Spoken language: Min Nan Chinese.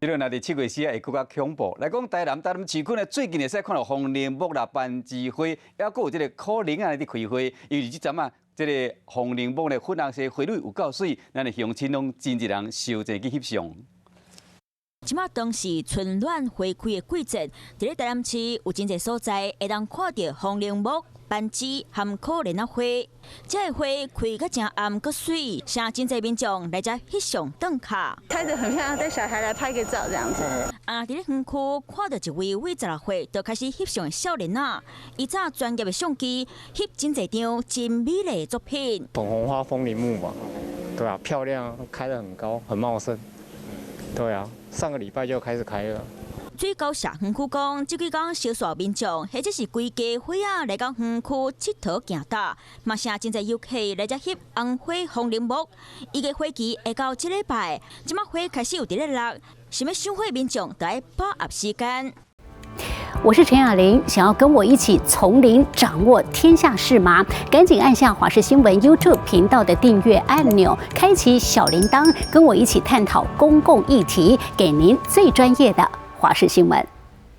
這个若佇七月四仔會閣較恐怖。來講台南台南市區呢，最近會使看到風鈴木啦、攀枝花，抑閣有這个可憐仔佇開花。因為這陣仔，這个風鈴木的粉紅色花蕊有夠媠，咱的鄉親攏真濟人相爭去翕相。這馬當是春暖花開的季節，佇咧台南市有真濟所在會當看著風鈴木、攀枝含可憐仔花，這个花開甲誠暗閣媠，啥真濟民眾來遮翕相轉卡。開得很漂亮，帶小孩來拍個照這樣子。啊，佇咧園區看著一位對16歲就開始翕相的少年仔，伊揸專業的相機翕真濟張真美麗的作品。粉紅花風鈴木嘛，對啊，漂亮，開得很高，很茂盛。對啊，上個禮拜就開始開了。水溝社園區講，這幾工小數民眾或者是規家伙仔來到園區𨑨迌行搭，嘛誠真濟遊客來遮翕紅花風鈴木。伊个花期會到這禮拜，這馬花開始有佇咧落，想欲賞花民眾著愛把握時間。我是陳雅玲，想要跟我一起從零掌握天下事嗎？趕緊按下華視新聞 YouTube 頻道的訂閱按鈕，開啟小鈴鐺，跟我一起探討公共議題，給您最專業的華視新聞。